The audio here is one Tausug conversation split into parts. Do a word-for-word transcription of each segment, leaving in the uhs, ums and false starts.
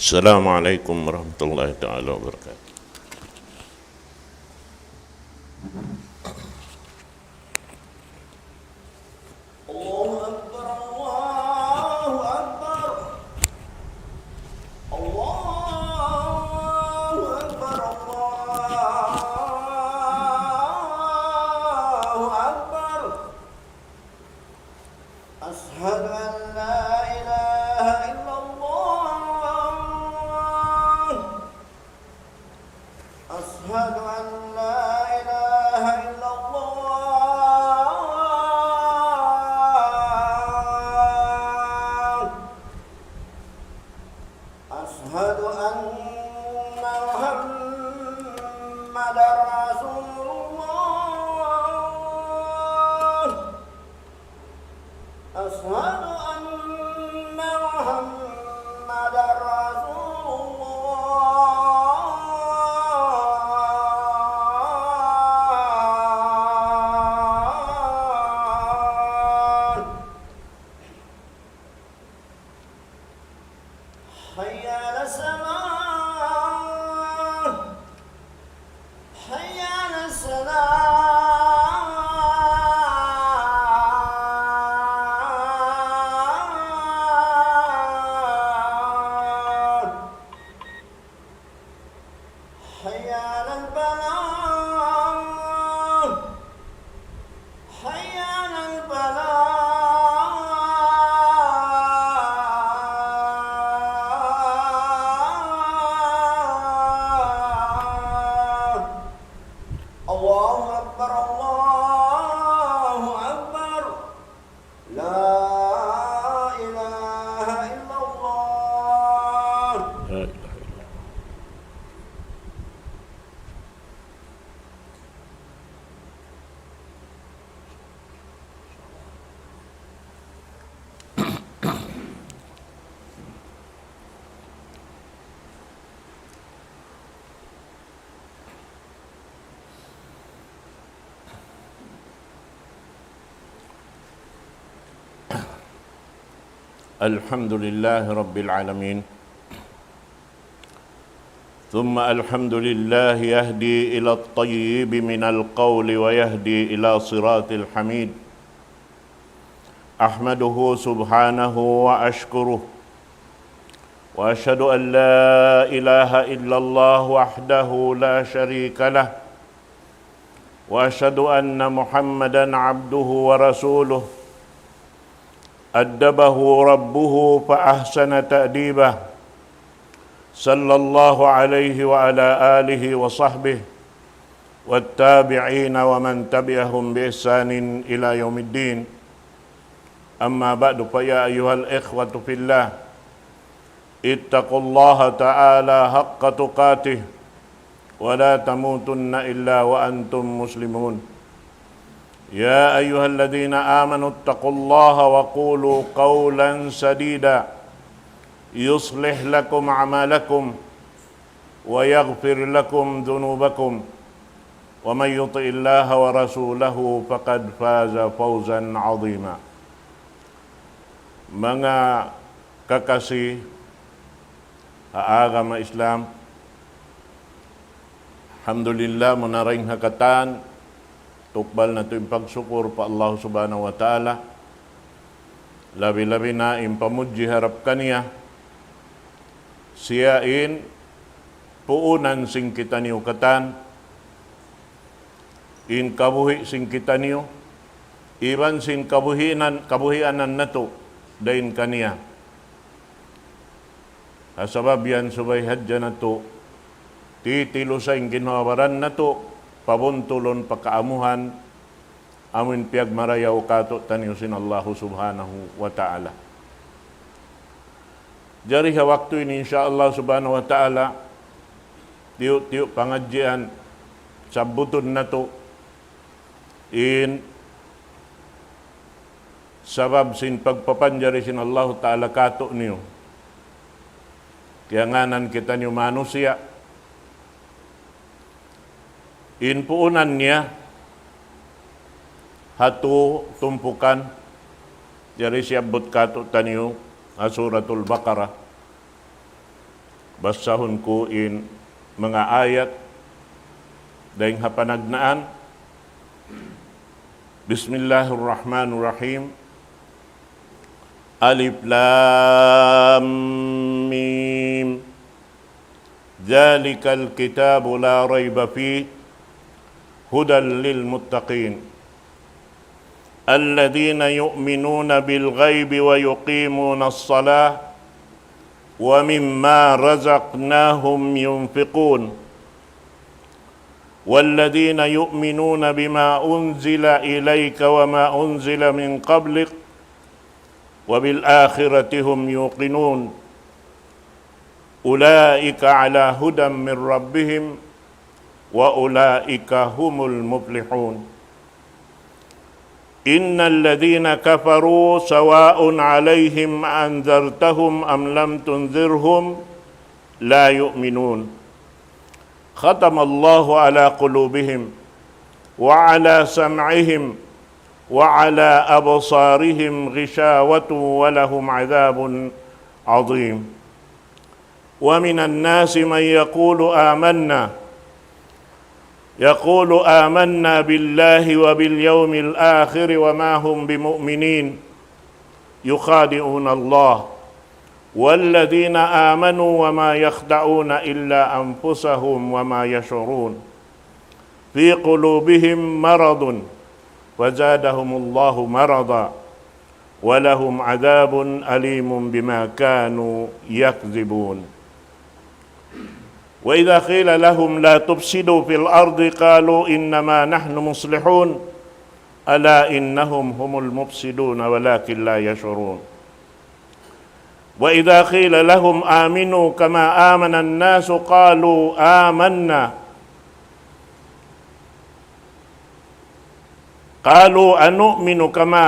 السلام عليكم ورحمة الله تعالى وبركاته. الله أكبر، الله أكبر، الله أكبر، الله أكبر. أشهد أن لا إله إلا الله. أشهد أن لا إله إلا الله. أشهد أن محمدا رسول الله. أشهد أن محمدا رسول الله. حي على الصلاة. حي على الصلاة. حي على الفلاح. حي على الفلاح. الله أكبر، الله أكبر. لا إله إلا الله. لا إله إلا الله. الحمد لله رب العالمين. ثم الحمد لله يهدي إلى الطيب من القول ويهدي إلى صراط الحميد. أحمده سبحانه وأشكره، وأشهد أن لا إله إلا الله وحده لا شريك له، وأشهد أن محمدا عبده ورسوله، أدبه ربه فأحسن تأديبه، صلى الله عليه وعلى آله وصحبه والتابعين ومن تبعهم بإحسان إلى يوم الدين. أما بعد، فيا أيها الإخوة في الله، اتقوا الله تعالى حق تقاته ولا تموتن إلا وأنتم مسلمون. يا أيها الذين آمنوا اتقوا الله وقولوا قولا سديدا يصلح لكم أعمالكم ويغفر لكم ذنوبكم ومن يطع الله ورسوله فقد فاز فوزا عظيما. Manga kakasi ha agama Islam, alhamdulillah, munaraing ha katan, tukbal natu' in pagsukur pa Allah Subhanahu wa Ta'ala, labi-labi na in pamudji harap kaniya, siya in puunan sin kitaniyu katan, in kabuhi' sin kitaniyu, iban sin kabuhianan, kabuhianan natu' dayn kaniya. Ha sabab yan subay hadja natu' titilusa in ginhawa-baran natu', pabuntulun, pakaamuhan, amuin piyagmarayaw kātu'niyu sin Allahu Subhanahu wa Ta'ala. Jari ha waktu ini, insya Allah Subhanahu wa Ta'ala, tiyu'-tiyu' pangadjian, sabbutun natu' in sabab sin pagpapanjari sin Allahu Ta'ala kātu'niyu. Kiyangānan kitaniyu manusiya'. In puunan niya, hatu tumpukan, jari siyabbut kātu'niyu ha Suratul Baqarah. Basahun ku in manga ayat dayn ha panagnaan. بسم الله الرحمن الرحيم. ألف لام ميم. ذلك الكتاب لا ريب فيه هدى للمتقين الذين يؤمنون بالغيب ويقيمون الصلاة ومما رزقناهم ينفقون والذين يؤمنون بما أنزل إليك وما أنزل من قبلك وبالآخرة هم يوقنون أولئك على هدى من ربهم وأولئك هم المفلحون إن الذين كفروا سواء عليهم أأنذرتهم أم لم تنذرهم لا يؤمنون ختم الله على قلوبهم وعلى سمعهم وعلى أبصارهم غشاوة ولهم عذاب عظيم ومن الناس من يقول آمنا يقول آمنا بالله وباليوم الآخر وما هم بمؤمنين يخادعون الله والذين آمنوا وما يخدعون إلا أنفسهم وما يشعرون في قلوبهم مرض فزادهم الله مرضا ولهم عذاب أليم بما كانوا يكذبون وإذا قيل لهم لا تفسدوا في الأرض قالوا إنما نحن مصلحون ألا إنهم هم المفسدون ولكن لا يشعرون وإذا قيل لهم آمنوا كما آمن الناس قالوا آمنا قالوا أنؤمن كما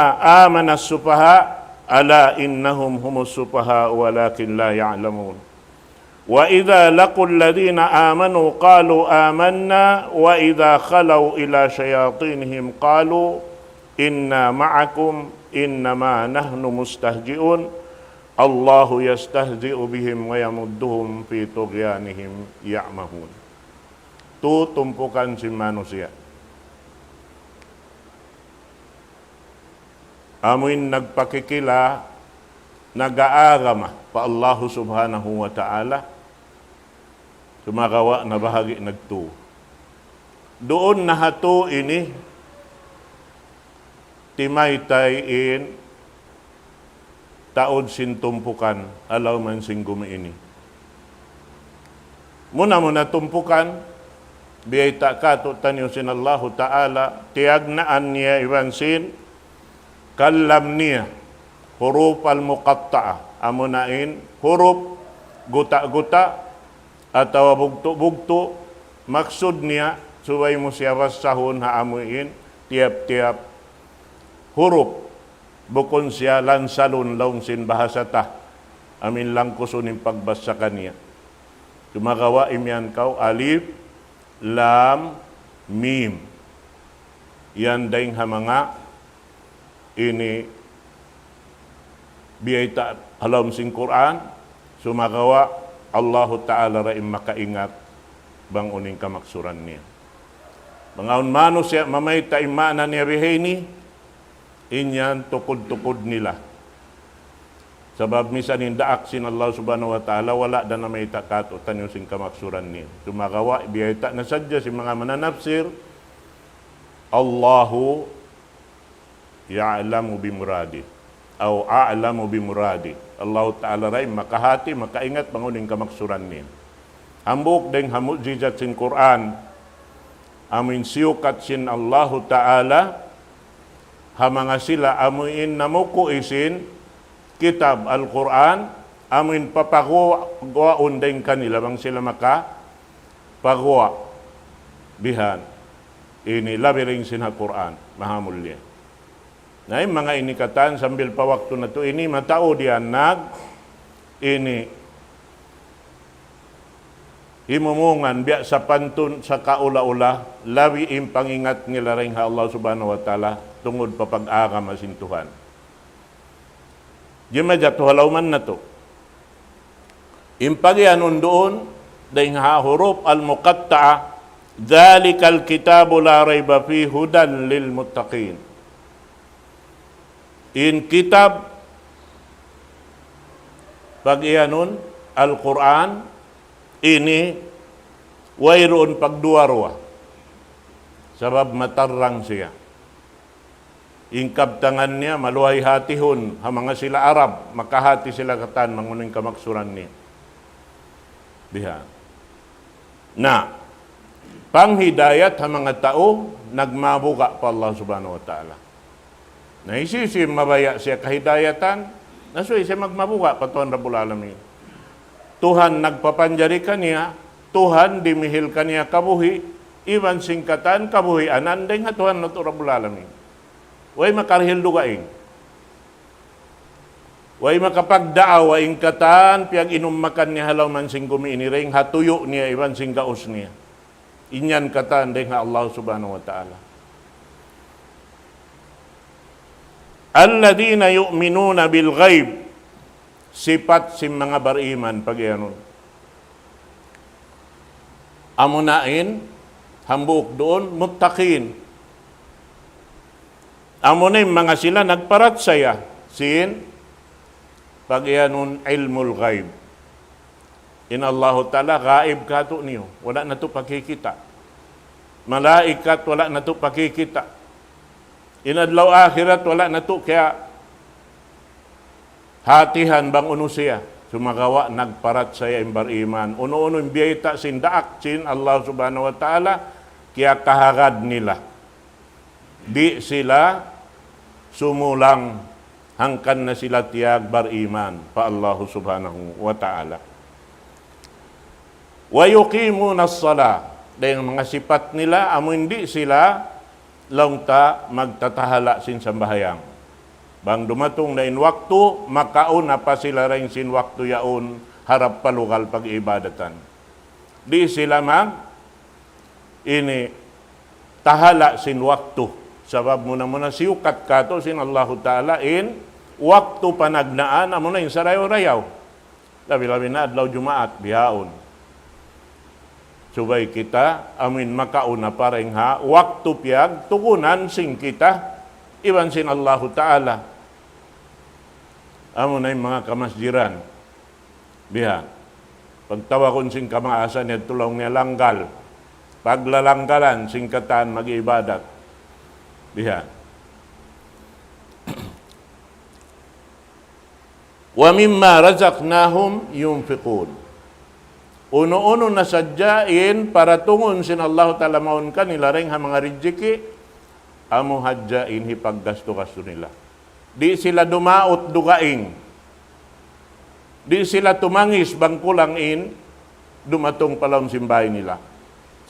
آمن السفهاء ألا إنهم هم السفهاء ولكن لا يعلمون وإذا لقوا الذين آمنوا قالوا آمنا وإذا خلوا إلى شياطينهم قالوا إنا معكم إنما نحن مستهزئون الله يستهزئ بهم ويمدهم في طغيانهم يعمهون Tu tumpukan sin manusiya'. Amuin nagpakikila, nag-aagama pa Allahu Subhanahu wa Ta'ala, sumagawa' nabahagi' nagtu. Duun na ha tu ini, timaytay in taud sin tumpukan, ha lawm sin gumi ini. Muna-muna tumpukan, biyayta' kātu'niyu sin Allahu Ta'ala, tiyagnaan niya iban sin kalam niya, huruf al-muqatta'a, amuna in huruf guta'-guta', atawa bugtu'-bugtu', maksud niya, subay mu siya basahun ha amuin, tiyap-tiyap huruf, bukun siya lansalun laung sin bahasa ta, amuin langkusun in pagbasa kaniya. Sumagawa' imiyan kaw alif, lam, mim. Yan dayn ha manga ini biyayta' ha lawm sin Qur'an, sumagawa' Allahu Ta'ala ra in makaingat bang unu in kamaksuran niya. Bang awn manusiya' mamayta' in maana niya bihaini, in yan tukud-tukud nila. Sabab misan in daak sin Allah Subhanahu wa Ta'ala, wala' da namayta' kātu'niyu sin kamaksuran niya. Sumagawa', biyayta' na sadja sin manga mananapsir, Allahu يعلم بمراده أو أعلم بمراده. Allahu Ta'ala ra in makahati, makaingat bang unu in kamaksuran niya. Hambuuk dayn ha mu'jizat sin Qur'an, amuin siyukat sin Allahu Ta'ala, ha manga sila amuin namuku' sin kitab Al-Qur'an, amuin papaguwa'-guwaun dayn kanila bang sila makapaguwa' bihan. Ini labi dayn sin ha Qur'an, mahamulliya. Na in manga ini katan sambil pa waktu natu' ini mataud yan nag ini himumungan biya' sapantun sakaula-ula, labi in pangingat nila dayn ha Allah Subhanahu wa Ta'ala, tungud pa pag-agama sin Tuhan. Jimajatu ha lawman natu'. In pagiyanun duun, dayn ha huruf al-muqatta'a, ذلك الكتاب لا ريب فيه هدى للمتقين. In kitab, pagiyanun, Al-Qur'an, ini, wayruun pagduwa-ruwa. Sabab matarrang siya. In kabtangan niya, maluhay hatihun, ha manga sila Arab, makahati sila katan, bang unu in kamaksuran niya. Biha. Na, panghidayat ha manga tau, nagmabuga' pa Allah Subhanahu wa Ta'ala. Na, hisiyu-siyu mabaya' siya kahidayatan, na subay siya magmabuga' pa Tuhan Rabbul Alamin. Tuhan nagpapanjari kaniya, Tuhan dimihil kaniya kabuhi', iban sin katan kabuhianan dayn ha Tuhan natu' Rabbul Alamin. Way makarihil dugaing. Way makapagdaawa in katan piyag-inumakan niya ha lawm sin gumi ini dayn ha tuyu' niya iban sin gaus niya. In yan katan dayn ha Allah Subhanahu wa Ta'ala. الذين يؤمنون بالغيب. Sipat sin manga bariman pagiyanun. Amuna in, hambuuk duun, muttaqin. Amuna in manga sila nagparachaya sin pagiyanun ilmul ghaib. In Allahu Ta'ala ghaib katu' niyu, wala' natu' pakikita'. Malaikat wala' natu' pakikita'. In adlaw akhirat wala' natu' kiyahatihan bang unu siya. Sumagawa' nagparachaya in bariman. Unu-unu in biyayta' sin daak sin Allah Subhanahu wa Ta'ala, kiyakahagad nila. Di' sila sumulang hangkan na sila tiyag bariman pa Allah Subhanahu wa Ta'ala. ويقيمون الصلاة. Dayn ha manga sipat nila, amu in di' sila laung ta magtatahala' sin sambahayang. Bang dumatung na in waktu, makauna pa sila dayn sin waktu yaun harap pa lugal pag-ibadatan. Di' sila mag-, ini, tahala' sin waktu. Sabab muna-muna siyukat katu' sin Allahu Ta'ala in waktu panagnaan, amuna in sarayaw-rayaw. Labi-labi na adlaw Jumaat, bihaun. Subay kita, amin makauna pa dayn ha waktu piyagtugunan sin kita, iban sin Allahu Ta'ala. Amuna in manga kamasjiran. Biha. Pagtawagun sin kamaasan niya, tulaung niya langgal. Paglalanggalan sin katan mag-ibadat. Biha. ومما رزقناهم ينفقون. Unu-unu na sadja in paratungun sin Allahu Ta'ala mawn kanila dayn ha manga rijiki, amu hadja in hipaggastu-gastu nila. Di' sila dumaut dugaing. Di' sila tumangis bang kulang in dumatung pa lawm sin bāy nila.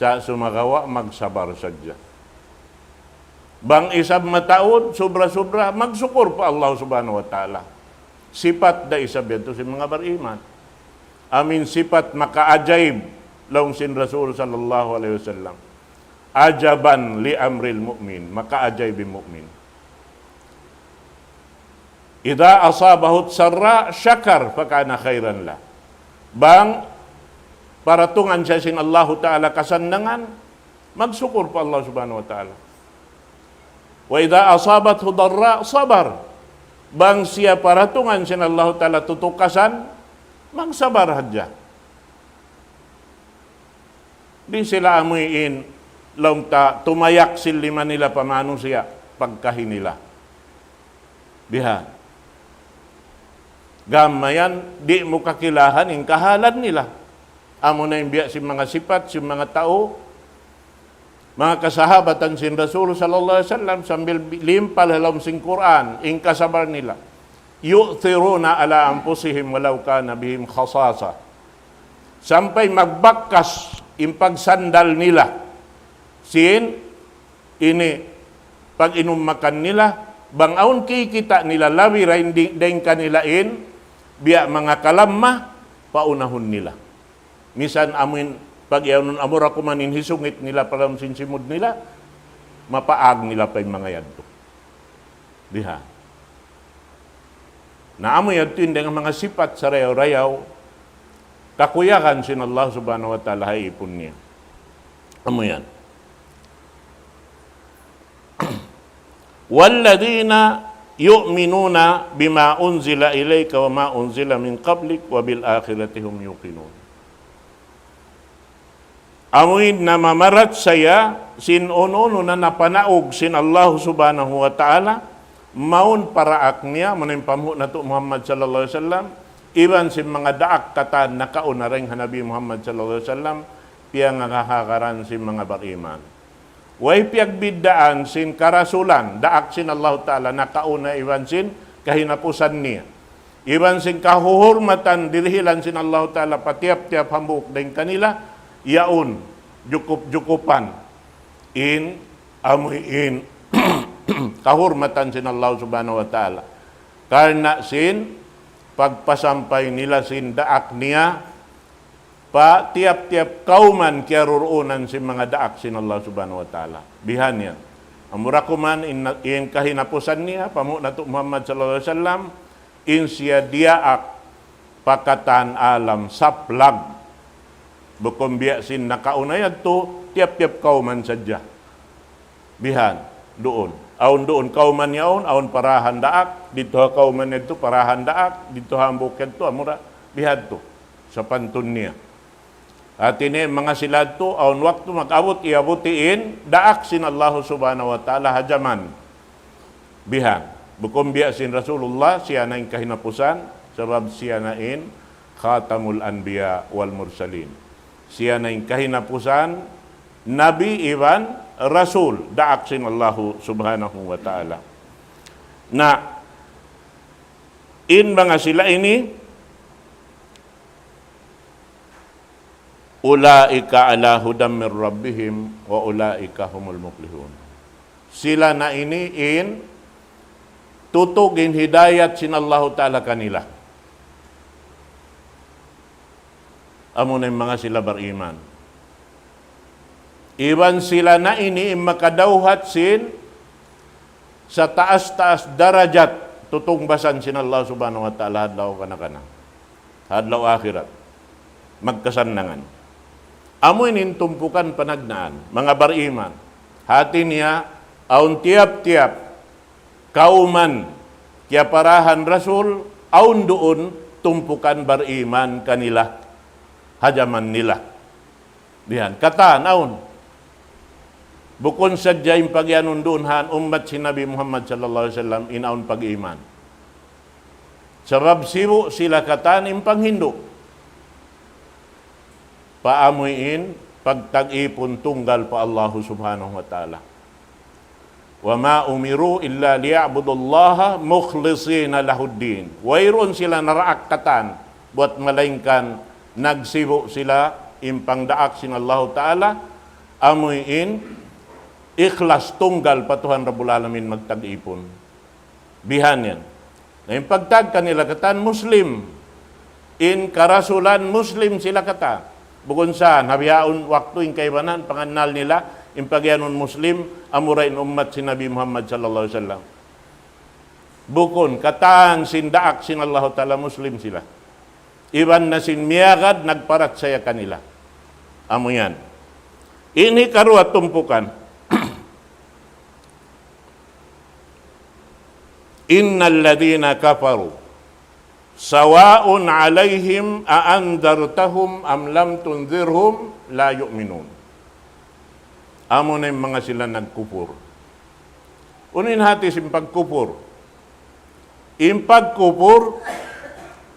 Sa' sumagawa' magsabar sadja. Bang isab mataud, subra-subra, magsukul pa Allah Subhanahu wa Ta'ala. Sipat da isab yadtu sin manga bariman. Amin sipat makaajaib, laung sin Rasul sallallahu alayhi wasallam. عجبا لأمر المؤمن, makaajaib in mu'min. إذا أصابته سراء شكر فكان خيرا له. Bang paratungan siya sin Allahu Ta'ala kasannangan, magsukul pa Allah Subhanahu wa Ta'ala. وإذا أصابته ضراء صبر. Bang siya paratungan sin Allahu Ta'ala tutukasan, magsabar hadja. Di' sila amuin laung ta tumayak sin lima nila pa manusiya' pagkahi nila. Biha. Gam mayan, di' mu kakilahan in kahalan nila. Amuna in biya' sin manga sipat, sin manga tau, manga kasahabatan sin Rasul sallallahu alayhi wasallam, sambil bi-, limpal ha lawm sin Qur'an, in kasabar nila. يؤثرون على أنفسهم ولو كان بهم خصاصة. Sampay magbakas in pagsandal nila sin ini pag-inum makan nila, bang awn kikita' nila labi dayn di-, dayn kanila in biya' manga kalamma, paunahun nila. Misan amuin pag-iyanun amura kuman in hisungit nila pa lawm sin simud nila, mapaag nila pa in manga yadtu. Biha. Na amu yadtu in dayn ha manga sipat sarayaw-rayaw, kakuyagan sin Allah Subhanahu wa Ta'ala ha ipun niya. Amu yan. وَالَّذِينَ يُؤْمِنُونَ بِمَا أُنْزِلَ إِلَيْكَ وَمَا أُنْزِلَ مِنْ قَبْلِكَ وَبِالْآخِرَةِ هُمْ يُوقِنُونَ. Amuin namamarachaya sin unu-unu na napanaug sin Allah Subhanahu wa Ta'ala, mawn pa daak niya, amu in pamuhu' natu' Muhammad sallallahu alayhi wasallam, iban sin manga daak katan nakauna dayn ha Nabi Muhammad sallallahu alayhi wasallam, piyangagahagaran sin manga bariman. Way piyagbiddaan sin karasulan, daak sin Allahu Ta'ala nakauna iban sin kahinapusan niya. Iban sin kahuhurmatan dirihilan sin Allahu Ta'ala pa tiyap-tiyap hambuuk dayn kanila, yaun, jukup-jukupan. In, amuin, kahurmatan sin Allah Subhanahu wa Ta'ala. Karna' sin, pagpasampay nila sin daak niya, pa tiyap-tiyap kawman kiyaruruunan sin manga daak sin Allah Subhanahu wa Ta'ala. Bihan yan. Amura kuman in, in kahinapusan niya, pamuhu' natu' Muhammad sallallahu alayhi wasallam, in siya diyaak pa katan alam saplag. Bukun biya' sin nakauna yadtu, tiyap-tiyap kawman sadja. Bihan, duun. Awn duun kawman yaun, awn parahan daak, didtu ha kawman yadtu parahan daak, didtu hambuuk yadtu, amura, bihadtu. Sapantun niya. Hati niya, manga sila yadtu, awn waktu mag-abut, iyabuti in, daak sin Allah Subhanahu wa Ta'ala ha jaman. Bihan. Bukun biya' sin Rasulullah, siya na in kahinapusan, sabab siya na in خاتم الأنبياء والمرسلين. Siya na in kahinapusan, Nabi iban Rasul, daak sin Allahu Subhanahu wa Ta'ala. Na, in manga sila ini, أولئك على هدى من ربهم وأولئك هم المفلحون. Sila na ini in tutug in hidayat sin Allahu Ta'ala kanila. Amu na in manga sila bariman. Iban sila na ini in makadawhat sin sataas-taas darajat tutungbasan sin Allah Subhanahu wa Ta'ala ha adlaw kana-kana. Ha adlaw akhirat. Magkasannangan. Amu ini in tumpukan panagnaan, manga bariman. Hati niya, awn tiyap-tiyap kawman kiyaparahan Rasul, awn duun tumpukan bariman kanila, ha jaman nila. Bihan, katan, awn. Bukun sadja in pagiyanun duun ha ummat sin Nabi Muhammad sallallahu alayhi wasallam in awn pag-iman. Sabab sibu' sila katan in panghindu'. Pa amuin pagtag-ipun tunggal pa Allahu Subhanahu wa Ta'ala. وما أمروا إلا ليعبدوا الله مخلصين له الدين. Wayruun sila naraak katan, buwat malaingkan nagsibu' sila in pangdaak sin Allahu Ta'ala, amuin ikhlas tunggal pa Tuhan Rabbul Alamin magtag-ipun. Bihan yan. Na in pagtag kanila katan Muslim. In karasulan Muslim sila katan. Bukun sa, ha bihaun waktu in kaibanan, pangannal nila, in pagiyanun Muslim, amura in ummat sin Nabi Muhammad sallallahu alayhi wasallam. Bukun, katan sin daak sin Allahu Ta'ala Muslim sila. Iban na sin miyagad nagparachaya kanila. Amu yan. Ini karuwa tumpukan. إن الذين كفروا سواء عليهم أأنذرتهم أم لم تنذرهم لا يؤمنون. Amu na in manga sila nagkupur. Unu in hati sin pagkupur? In pagkupur,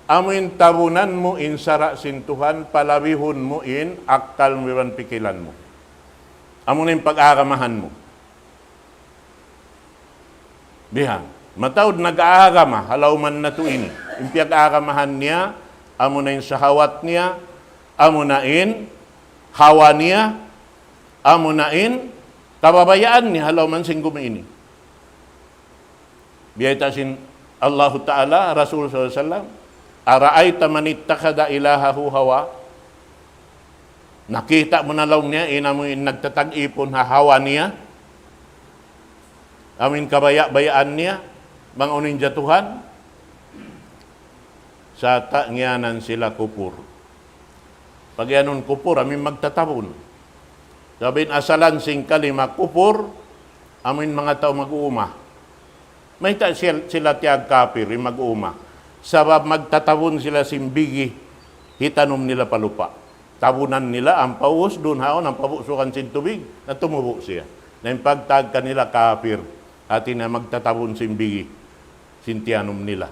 amu in tabunan mu in sara' sin Tuhan, palabihun mu in akkal mu iban pikilan mu. Amu na in pag-agamahan mu. Bihan. Mataud nag-aagama, ha lawm natu' ini. In piyag-aagamahan niya, amu na in sahawat niya, amu na in hawa niya, amu na in kabayaan niya, ha lawm sin gumi ini. Biyayta' sin Allahu Ta'ala, Rasul sallallahu alayhi wasallam, أرأيت من اتخذ إلهه هواه. Nakita' mu na laung niya, in amu in nagtatag-ipun ha hawa niya, amu in kabaya'-bayaan niya, bang unu in jatuhan, sarta' ngiyanan sila kupur. Pag-iyanun kupur, amu in magtatabun. Sabab in asalan sin kalima kupur, amu in manga tau mag-uuma. Mayta' sila, sila tiyagkapir, in mag-uuma. Sabab magtatabun sila sin bigi, hitanum nila pa lupa'. Tabunan nila, ampa ubus duun ha yaun, ampa busukan sin tubig, na tumubu' siya. Na in pagtawag kanila kapir, hati niya magtatabun sin bigi, sin tiyanum nila.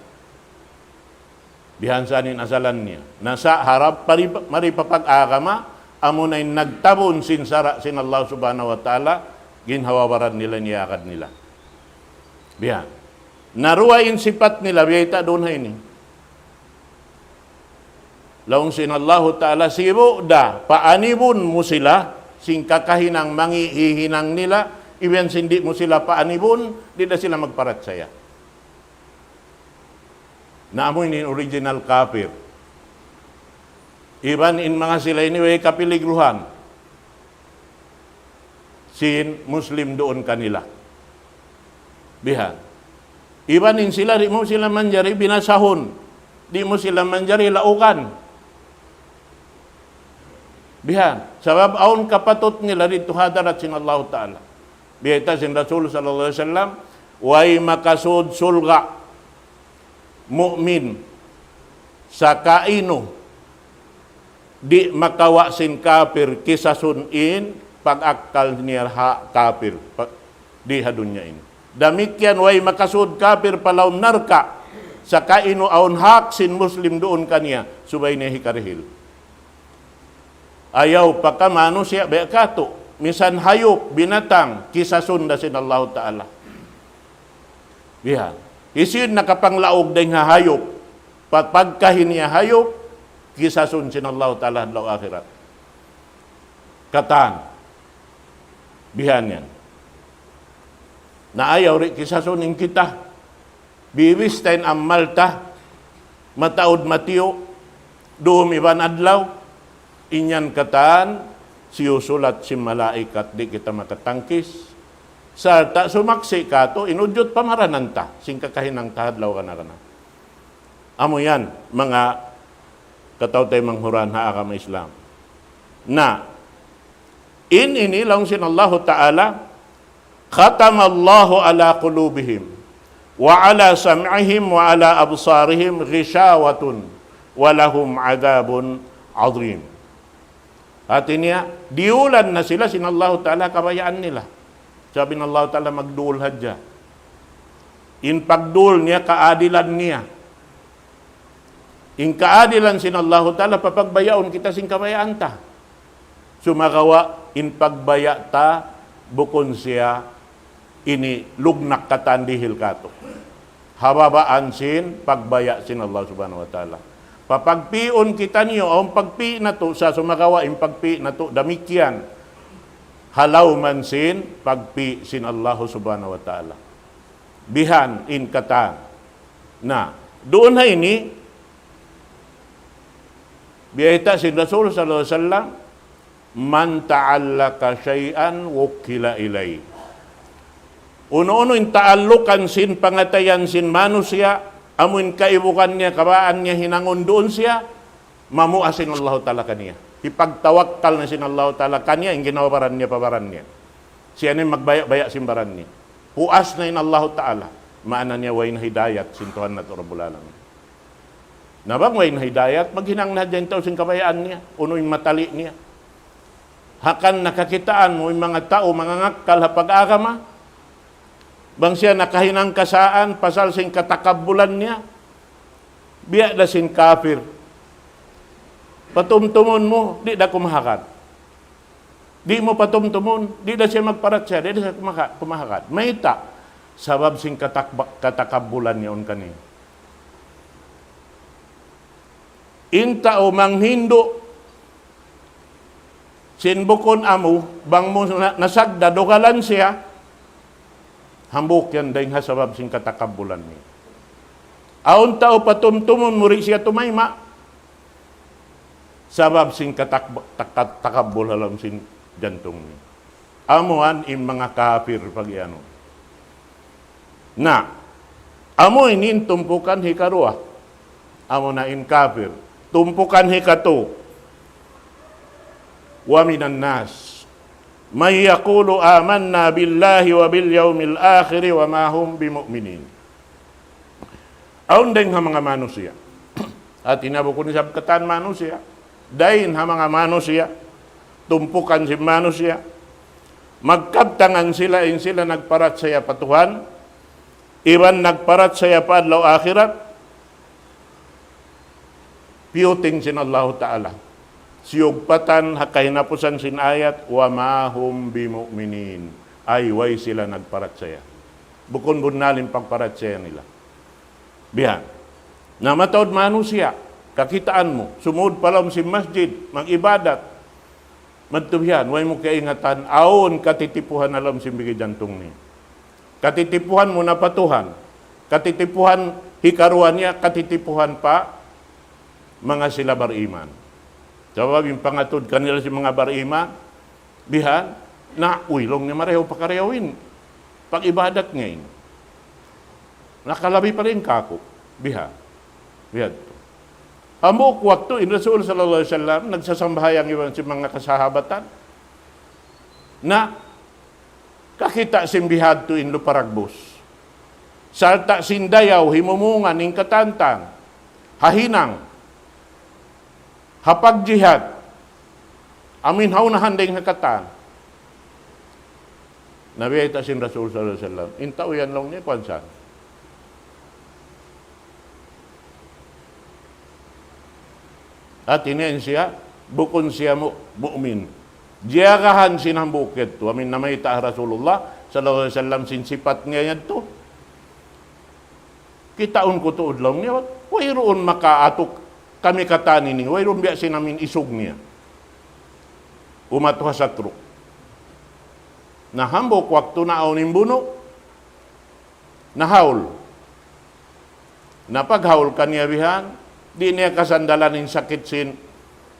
Bihan sa in asalan niya. Na sa' harap pa ri-, mari pa pag-agama, amuna in nagtabun sin sara' sin Allah Subhanahu wa Ta'ala, ginhawa-baran nila, niyagad nila. Bihan. Na duwa in sipat nila, biyayta' duun ha ini. Laung sin Allahu Ta'ala, sibu' da, paanibun mu sila, sin kakahinang mangi' hihinang nila, iban sin di' mu sila paanibun, di' da sila magparachaya. Na amu ini in original kapir. Iban in manga sila ini way kapiligruhan sin Muslim duun kanila. Bihan. Iban in sila, di' mu sila manjari binasahun. Di' mu sila manjari laugan. Bihan. Sabab awn kapatut nila didtu ha hadarat sin Allahu Ta'ala. Biyayta' sin Rasul sallallahu alayhi wasallam, way makasud surga' mu'min sakainu di' makawa' sin kapir kisasun in pag-akkal niya ha kapir pa, di ha dunya ini. Damikkiyan way makasud kapir pa lawm narka', sakainu awn hak sin Muslim duun kaniya, subay niya hikarihil. Ayaw pa ka manusiya' biya' katu'. Misan hayup, binatang, kisasun da sin Allahu Ta'ala. Bihan. Hisiyu in nakapanglaug dayn ha hayup, pa-, pagkahi niya hayup, kisasun sin Allahu Ta'ala ha adlaw akhirat. Katan. Bihan yan. Na ayaw di' kisasun in kita. Bibista in amal ta, mataud matiyu', dum iban adlaw, in yan katan, siyusulat sin malaikat, di' kita makatangkis. Sarta' sumaksi' katu', in ujud pamaranan ta, sin kakahinang ta ha adlaw kana-kana. Amu yan, manga kataw-taymanghuran ha agama Islam. Na, in ini laung sin Allahu Ta'ala, ختم الله على قلوبهم وعلى سمعهم وعلى أبصارهم غشاوة ولهم عذاب عظيم. Hati niya, diyulan na sila sin Allahu Ta'ala kabayaan nila. Sabab in Allahu Ta'ala magduul hadja. In pagduul niya, kaadilan niya. In kaadilan sin Allahu Ta'ala, papagbayaun kita sin kabayaan ta. Sumagawa', in pagbaya' ta, bukun siya ini lugnak katan dihil katu'. Ha babaan sin pagbaya' sin Allah Subhanahu wa Ta'ala. Papagpiun kitaniyu, awn pagpi' natu', sa' sumagawa' in pagpi' natu', damikkiyan. Ha lawman sin pagpi' sin Allah Subhanahu wa Ta'ala. Bihan in katan. Na, duun ha ini, biyayta' sin Rasul sallallahu alayhi wasallam, من تعلق شيئا وكل إليه. Unu-unu in taallukan sin pangatayan sin manusiya', amu in kaibugan niya, kabaan niya, hinangun duun siya, mamuas in Allahu Ta'ala kaniya. Hipagtawakkal na sin Allahu Ta'ala kaniya, in ginhawa-baran niya, pa baran niya. Siya na in magbaya'-baya' sin baran niya. Puas na in Allahu Ta'ala. Maana niya way na hidayat sin Tuhan natu' Rabbul Alamin. Na bang way na hidayat, maghinang na hadja in tau sin kabayaan niya. Unu in matali niya. Hangkan na kakitaan mu in manga tau mangangakkal ha pag-agama. Bang siya nakahinang kasaan, pasal sin katakabbulan niya. Biya' da sin kapir. Patumtumun mu, di' da kumahagad. Di' mu patumtumun, di' da siya magparachaya, di' da siya kumaha-, kumahagad. Mayta'? Sabab sin katakba-, katakabbulan niya yaun kaniya. In tau manghindu' sin bukun amu, bang mu na-, nasagda, dugalan siya, hambuuk yan dayn ha sabab sin katakabbulan niya. Awn tau patumtumun mu di' siya tumayma', sabab sin katak-, takat-, takabbul ha lawm sin jantung niya. Amu yan in manga kapir pag-iyanun. Na, amu ini in tumpukan hikaruwa. Amu na in kapir. Tumpukan hikatu. ومن الناس من يقول آمنا بالله وباليوم الآخر وما هم بمؤمنين. Awn dayn ha manga manusiya'. Hati niya bukun isab katan manusiya'. Dayn ha manga manusiya'. Tumpukan sin manusiya'. Magkabtangan sila in sila nagparachaya pa Tuhan. Iban nagparachaya pa adlaw akhirat. Piyuting sin Allahu Ta'ala. Siyugpatan ha kahinapusan sin ayat, وما هم بمؤمنين. Ay, way sila nagparachaya. Bukun bunnal in pagparachaya nila. Bihan. Na mataud manusiya', kakitaan mu, sumud pa lawm sin masjid, mag-ibadat. Madtu bihan, way mu kaingatan, awn katitipuhan ha lawm sin bigi jantung niya. Katitipuhan muna pa Tuhan. Katitipuhan hikaruwa niya, katitipuhan pa manga sila bariman. Sabab in pangatud kanila sin manga bariman, bihan, na, uy, laung niya marayaw pa karayaw in pag-ibadat niya ini. Nakalabi pa dayn kāku'. Bihan. Bihan tu. Hambuuk waktu in Rasul sallallahu alayhi wasallam nagsasambahayang iban sin manga kasahabatan. Na, kakita' sin bihadtu in lupa ragbus. Sarta' sin dayaw himumungan in katantan. Ha hinang. Ha pagjihad. Amu in ha unahan dayn ha katan. Na biyayta' sin Rasul sallallahu alayhi wasallam. In tau yan laung niya kuwan sa. Hati niya in siya, bukun siya mu-, mu'min. Jiyagahan sin hambuuk yadtu. Amu in namayta' ha Rasulullah sallallahu alayhi wasallam sin sipat niya yadtu. Kitaun ku tuud laung niya, wayruun makaatuk kami katan ini, wayruun biya' sin amu in isug niya. Umatu ha satruk. Na hambuuk waktu naawn in bunu', nahaul. Na paghaul kaniya bihan, di' niya kasandalan in sakit sin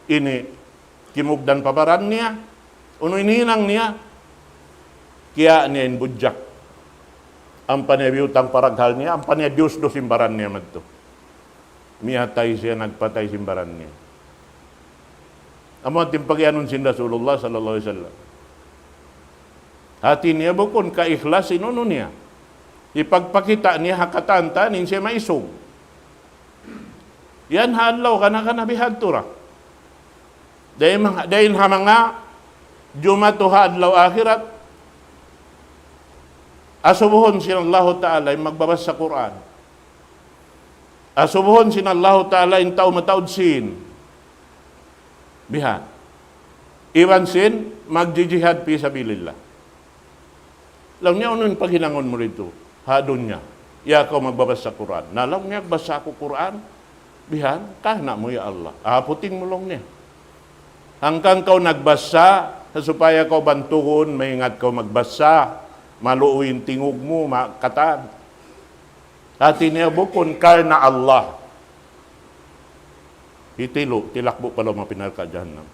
ini kimugdan pa baran niya. Unu in hinang niya? Kiya' niya in budjak. Ampa niya biyutang pa raghal niya, ampa niya diyusdus in baran niya madtu. Miyatay siya, nagpatay sin baran niya. Amu in pagiyanun sin Rasulullah sallallahu alayhi wasallam. Hati niya bukun kaikhlas in unu niya. Hipagpakita' niya ha katantan in siya maisug. Yan ha adlaw kana-kana bihadtu ra. Dayn manga, dayn ha manga jumatu ha adlaw akhirat, asubuhun sin Allahu Ta'ala in magbabasa Qur'an. Asubuhun sin Allahu Ta'ala in tau mataud sīn. Bihan. Iban sin magjijihad fi sabilillah. Laung niya, unu in paghinangun mu didtu ha dunya? Ya kaw magbabasa Qur'an. Na laung niya, basa aku Qur'an. Bihan, kahna' mu ya Allah. Ah, puting mu laung niya. Hangkan kaw nagbasa, supaya kaw bantugun, maingat kaw magbasa, maluuy in tingug mu, ma-, katan. Hati niya bukun karna' Allah. Hitilu', tilakbu' pa lawm api narka' jahannam.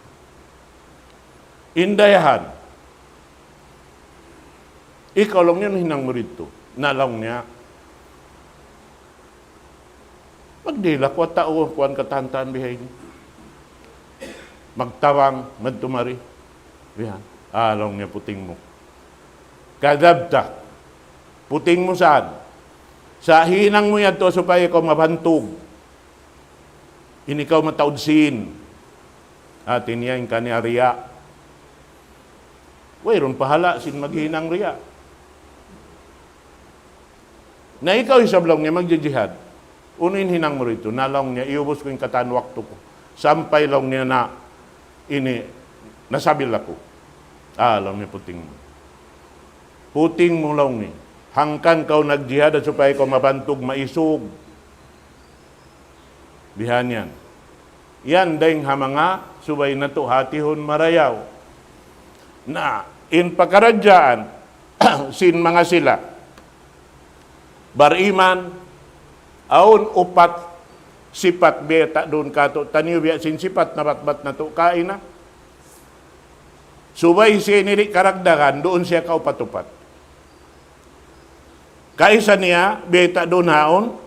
In dayahan. Ikaw laung niya, unu in hinang mu didtu? Na laung niya, magdihil aku ha tau, kuwan katantan bihaini. Magtabang, madtu mari. Bihan. Ah, laung niya, puting mu. Kadhabta. Puting mu saan? Sa' hinang mu yadtu supaya kaw mabantug. In ikaw mataud sīn. Hati niya in kaniya riya'. Wayruun pahala' sin maghinang riya'. Na ikaw isab laung niya magjijihad. Unu in hinang mu didtu? Na laung niya, iyubus ku in katan waktu ku. Sampay laung niya na ini nasabil aku. Ah, laung niya, puting mu. Puting mu laung niya. Hangkan kaw nagjihad supaya kaw mabantug maisug. Bihan yan. Yan dayn ha manga subay natu' hatihun marayaw. Na, in pakaradjaan sin manga sila bariman, awn upat sipat biyayta' duun kātu'niyu biya' sin sipat nabatbat natu' kaina. Subay siya ini di' karagdagan, duun siya kaupat-upat. Kaisa niya, biyayta' duun haun,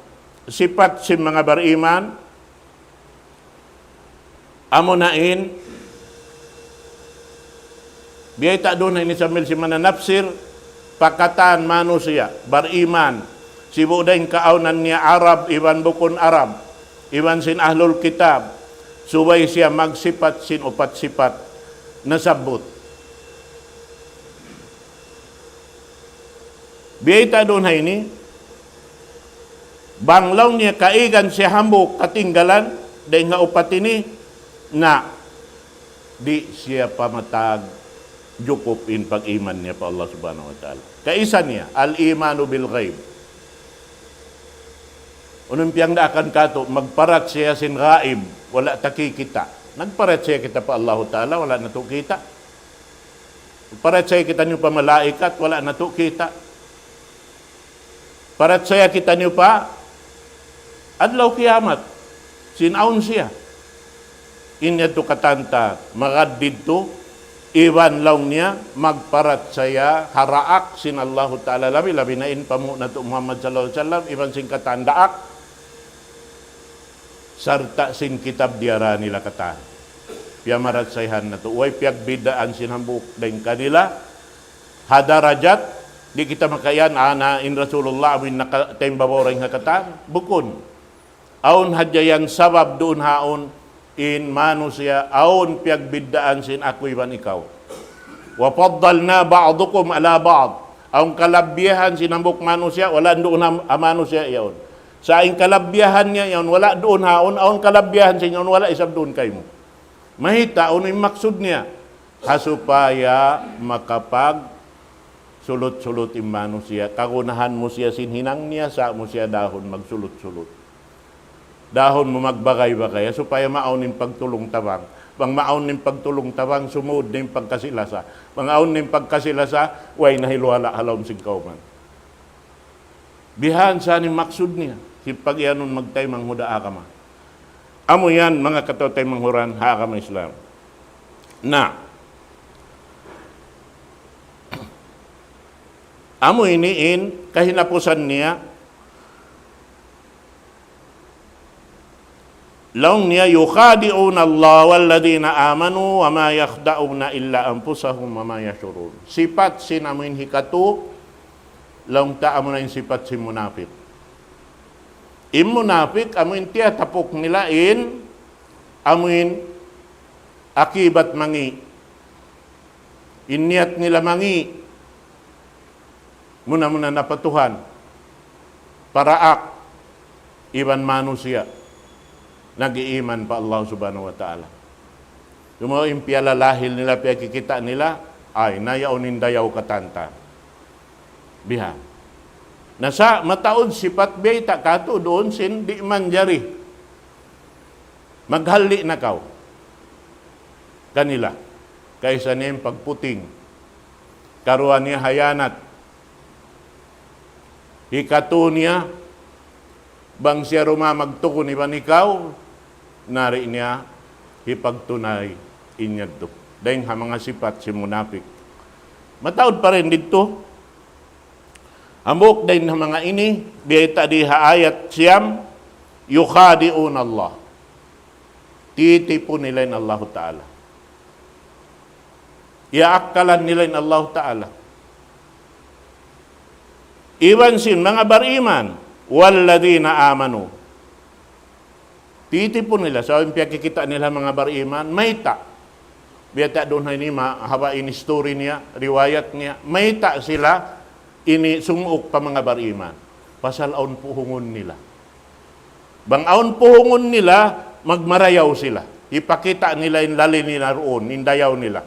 sipat sin manga bariman, amuna in, Biyayta' duun ha ini sambil sin mananapsir, pa katan manusiya', bariman, sibu' da in kaawnan niya Arab, iban bukun Arab, iban sin ahlul kitab, subay siya magsipat sin upat sipat nasabbut. Biyayta' duun ha ini, bang laung niya kaigan siya hambuuk katinggalan, dayn ha upat ini, na, di' siya pamatag jukup in pag-iman niya pa Allah Subhanahu wa Ta'ala. Kaisa niya, الإيمان بالغيب. Unu in piyagdaakan katu', magparachaya sin gaib, wala' ta kikita'. Nagparachaya kita pa Allahu Ta'ala, wala' natu' kita'. Parachaya kitaniyu pa malaikat, wala' natu' kita'. Parachaya kitaniyu pa adlaw kiyamat, sin awn siya. In yadtu katan ta, magad didtu, iban laung niya, magparachaya ha daak sin Allahu Ta'ala, labi-labi na in panghu' natu' Muhammad sallallahu alayhi wasallam, iban sin katan daak, sarta' sin kitab diyara nila katan. Piyamarachayahan natu', way piyagbidaan sin hambuuk dayn kanila, ha darajat, di' kita makaiyan, ana in Rasulullah, amu in naka-, taimbabaw dayn ha katan, bukun. Awn hadja yan sabab duun ha awn in manusiya', awn piyagbidaan sin aku iban ikaw. وفضلنا بعضكم على بعض. Awn kalabbiyahan sin hambuuk manusiya', wala' duun ha, ha manusiya' yaun. Sa' in kalabbiyahan niya yaun, wala' duun ha awn, awn kalabbiyahan sin yaun, wala' isab duun kaymu. Mayta', unu in maksud niya? Ha supaya makapagsulut-sulut in manusiya'. Kagunahan mu siya sin hinang niya, sa' mu siya dahun magsulut-sulut. Dahun mu magbagay-bagay, ha supaya maawn in pagtulung-tabang. Bang maawn in pagtulung-tabang, sumud in pagkasi-lasa. Bang awn in pagkasi-lasa, way na hiluhala' ha lawm sin kawman. Bihan sa in maksud niya, sin pagiyanun magtaymanghud ha agama. Amu yan, manga kataw-taymanghuran ha agama Islam. Na, amu ini in kahinapusan niya, laung niya, يخادعون الله والذين آمنوا وما يخدعون إلا أنفسهم وما يشعرون. Sipat sin amu in hikatu, laung ta amu na in sipat sin munapik. In munapik, amu in tiyatapuk nila in, amu in akibat mangi'. In niyat nila mangi'. Muna-muna na pa Tuhan, pa daak, iban manusiya', nag-iiman pa Allah Subhanahu wa Ta'ala. Cuma in piyalalahil nila, piyakikita' nila, ay, na yaun in dayaw katan ta. Biha. Na sa' mataud sipat biyayta' katu' duun sin di' manjari maghali' na kaw kanila. Kaisa niya in pagputing. Karuwa niya hayanat. Hikatu niya, bang siya ruma magtugun iban ikaw, nari niya hipagtunay in yadtu. Dayn ha manga sipat sin munapik. Mataud pa rin didtu. Hambuuk dayn ha manga ini, biyayta' di ha ayat siyam, يخادعون الله. Titipun nila in Allahu Ta'ala. Iyaakkalan nila in Allahu Ta'ala. Iban sin manga bariman, والذين آمنوا. Titipun nila, sa' in piyakikita' nila manga bariman, mayta'. Biyayta' duun ha ini, mahaba' in history niya, riwayat niya, mayta' sila ini sumuuk pa manga bariman. Pasal awn puhungun nila. Bang awn puhungun nila, magmarayaw sila. Hipakita' nila in lali nila duun, in dayaw nila.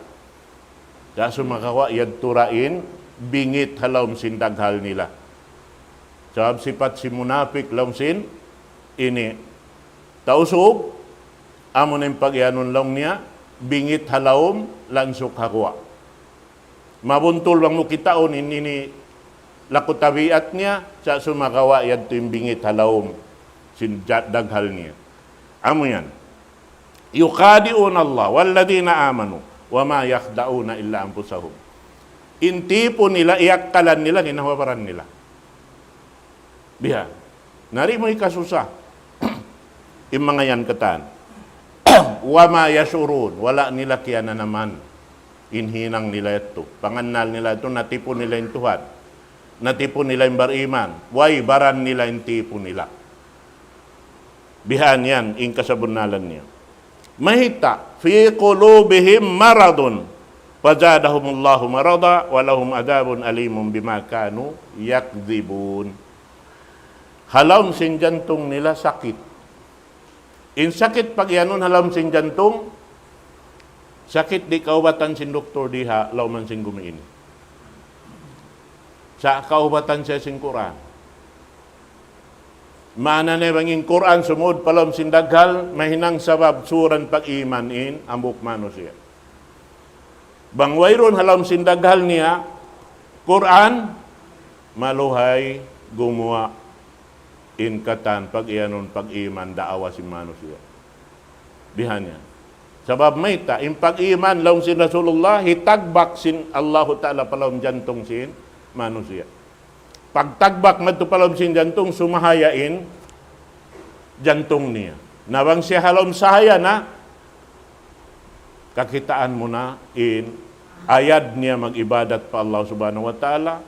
Sa' sumagawa' yadtu ra in bingit ha lawm sin daghal nila. Sabab sipat sin munapik laung sin ini. Tausug, amu na in pagiyanun laung niya, bingit ha lawm, lansuk ha guwa'. Mabuntul bang mu kitaun in ini laku tabiat niya, sa' sumagawa' yadtu in bingit ha lawm sin ja-, daghal niya. Amu yan. يخادعون الله والذين آمنوا وما يخدعون إلا أنفسهم. In tipu nila, iyakkalan nila, ginhawa-baran nila. Biha. Nari mu hikasusa. In manga yan katan. وما يشعرون, wala' nila kiyananaman. In hinang nila yadtu. Pangannal nila yadtu, natipun nila in Tuhan. Natipun nila in bariman. Way baran nila in tipun nila. Bihan yan, in kasabunnalan niya. Mayta', في قلوبهم مرض فزادهم الله مرضا ولهم عذاب أليم بما كانوا يكذبون. Ha lawm sin jantung nila sakit. In sakit pagiyanun ha lawm sin jantung, sakit di' kaubatan sin doktor di ha lawm sin gumi ini. Sa' kaubatan siya sin Qur'an. Maana niya bang in Qur'an sumud pa lawm sin daghal, mahinang sabab suran pag-iman in hambuuk manusiya'. Bang wayruun ha lawm sin daghal niya Qur'an, maluhay gumuwa' in katan pag-iyanun pag-iman daawa sin manusiya'. Bihan yan. Sabab mayta', in pag-iman laung sin Rasulullah, hitagbak sin Allahu Ta'ala pa lawm jantung sin manusiya'. Pagtagbak madtu pa lawm sin jantung, sumahaya in jantung niya. Na bang siya ha lawm sahaya na, kakitaan mu na in ayad niya mag-ibadat pa Allah Subhanahu wa Ta'ala.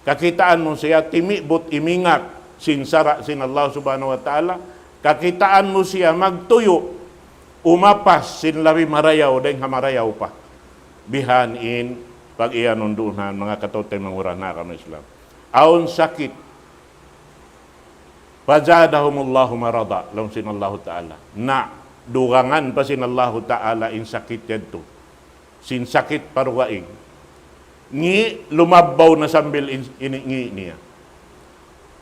Kakitaan mu siya timibut imingat sin sara' sin Allah Subhanahu wa Ta'ala. Kakitaan mu siya magtuyu', umapas sin labi marayaw dayn ha marayaw pa. Bihan in pag-iyanun duun ha manga kataw-taymanghuran ha agama Islam. Awn sakit, فزادهم الله مرضا, laung sin Allahu Ta'ala. Na, dugangan pa sin Allahu Ta'ala in sakit yadtu. Sin sakit pa dugaing. Ngi', lumabbaw na sambil in, ini ngi' niya.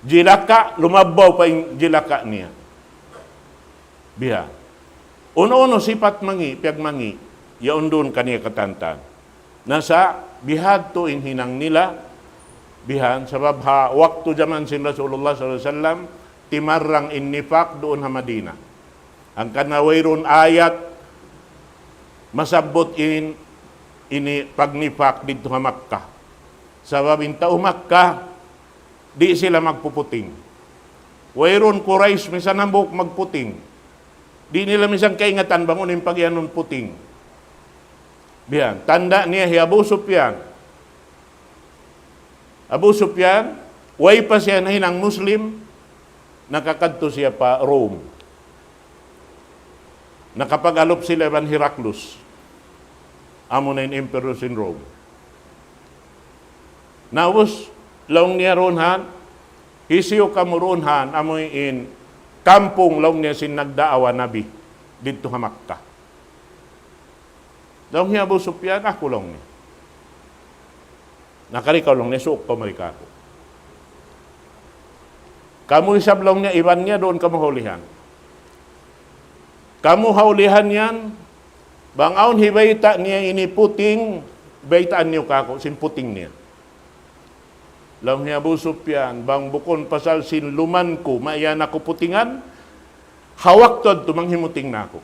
Jilaka', lumabbaw pa in jilaka' niya. Biya'. Unu-unu sipat mangi', piyagmangi', yaun duun kaniya katantan. Na sa' bihadtu in hinang nila, bihan, sabab ha waktu jaman sin Rasulullah sallallahu alayhi wasallam, timarrang in nifak duun ha Madina. Hangkan na wayruun ayat masabbut in, ini pagnifak didtu ha Makkah. Sabab in tau Makkah, di' sila magpuputing. Wayruun Quraysh misan hambuuk magputing. Di' nila misan kaingatan bang unu in pagiyanun puting. Biyan, tanda' niya hi Abu Sufyan. Abu Sufyan, way pa siya nahinang Muslim, nakakadtu siya pa Rome. Nakapag-alup sila iban Heraclius. Amu na in emperor sin Rome. Na ubus, laung niya duun han, hisiyu kamu duun han, amu in kampung laung niya sin nagdaawa Nabi, didtu ha Makkah. Laung hi Abu Sufyan, aku laung niya. Na kari kaw laung niya, suuk kaw mari kāku'. Kamu isab laung niya, iban niya duun kamu ha ulihan. Kamu ha ulihan yan, bang awn hibayta' niya ini puting, baytaan niyu kāku', sin puting niya. Laung hi Abu Sufyan, bang bukun pasal sin luman ku, mayan aku putingan, ha waktu yadtu manghimuting na aku.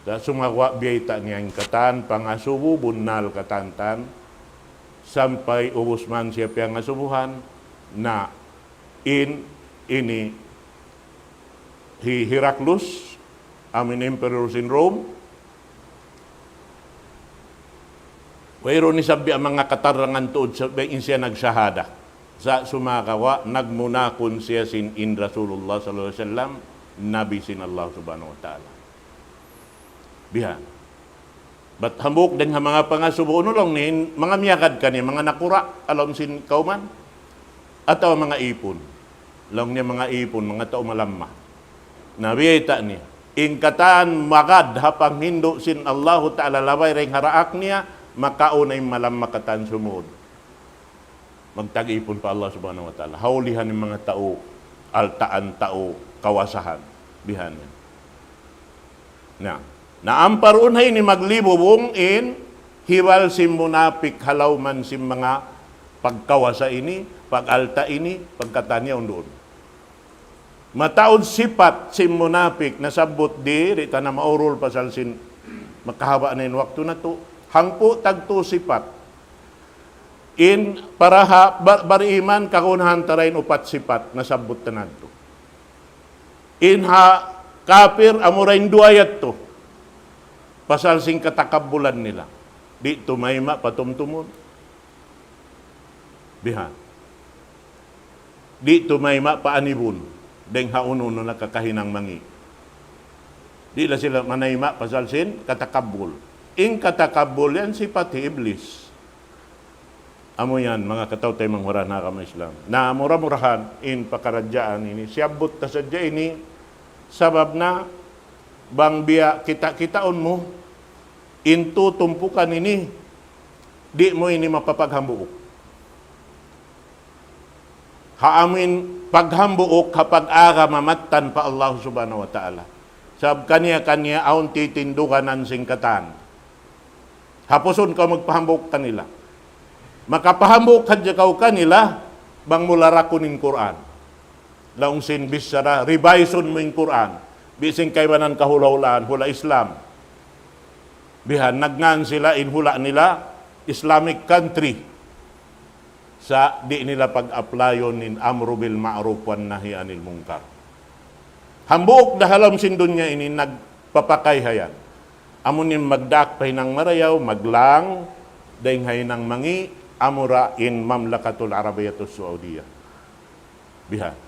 Sa' sumagawa' biyayta' niya in katan, pangasubu, bunnal katantan, sampay ubus man siya piyangasubuhan, na in, ini, hi Heraclius, amu in emperor sin Rome, wayruun isab biya' manga katarangan tuud sa' biya' in siya nagsahada. Sa' sumagawa' nagmunakun siya sin in Rasulullah sallallahu alayhi wasallam, Nabi sin Allah Subhanahu wa Ta'ala. Bihan. Bat hambuuk dayn ha manga pangasubu, unu laung niya, manga miyagad kaniya, manga nakura', ha lawm sin kawman, atawa manga ipun. Laung niya manga ipun, manga tau malamma. Na biyayta' niya. In katan magad ha panghindu' sin Allahu Ta'ala labay dayn ha daak niya, makauna in malamma katan sumud. Magtag-ipun pa Allah Subhanahu wa Ta'ala. Ha ulihan in manga tau, altaan tau, kawasahan. Bihan yan. Na, na ampa duun ha ini maglibubung in hibal sin munapik ha lawm sin manga pagkawasa ini, pag-alta' ini, pagkatan niya yaun duun. Mataud sipat sin munapik nasabbut di, di' ta na maurul pasal sin makahaba' na in waktu natu'. Hangpu' tagtu sipat. In para ha bar-, bariman kagunahan ta da in upat sipat nasabbut ta natu'. In ha kapir amura in duwa yadtu. Pasal sin katakabbulan nila. Di' tumayma' patumtumun. Biha'. Di' tumayma' paanibun. Dayng ha unu-unu na kakahinang mangi'. Di' la sila manayma' pasal sin katakabbul. In katakabbul yan sipat hi Iblis. Amu yan, manga kataw-taymanghuran ha agama Islam. Na mura-murahan, in pakaradjaan ini, siyabbut ta sadja ini, sabab na bang biya' kita-kitaun mu, in tutumpukan ini, di' mu ini mapapaghambuuk. Ha amin paghambuuk ha pag-agama mattan pa Allah Subhanahu wa Ta'ala. Sabab kaniya-kaniya awn titinduganan sin katan. Hapusun kaw magpahambuuk kanila. Makapahambuuk hadja kaw kanila, bang mu larakun in Qur'an. Laung sin bichara, revise-un mu in Qur'an. Biya' sin kaibanan kahula'-hulaan, hula' Islam. Bihan, nagngan sila in hula' nila, Islamic country. Sa' di' nila pag-applyan in amru bil ma'ruf wan nahi anil munkar. Hambuuk da ha lawm sin dunya ini nagpapakay ha yan. Amu in magdaak pa hinang marayaw, maglang, dayng ha hinang mangi', amura in Mamlakatul Arabiyatus Saudiyah. Bihan.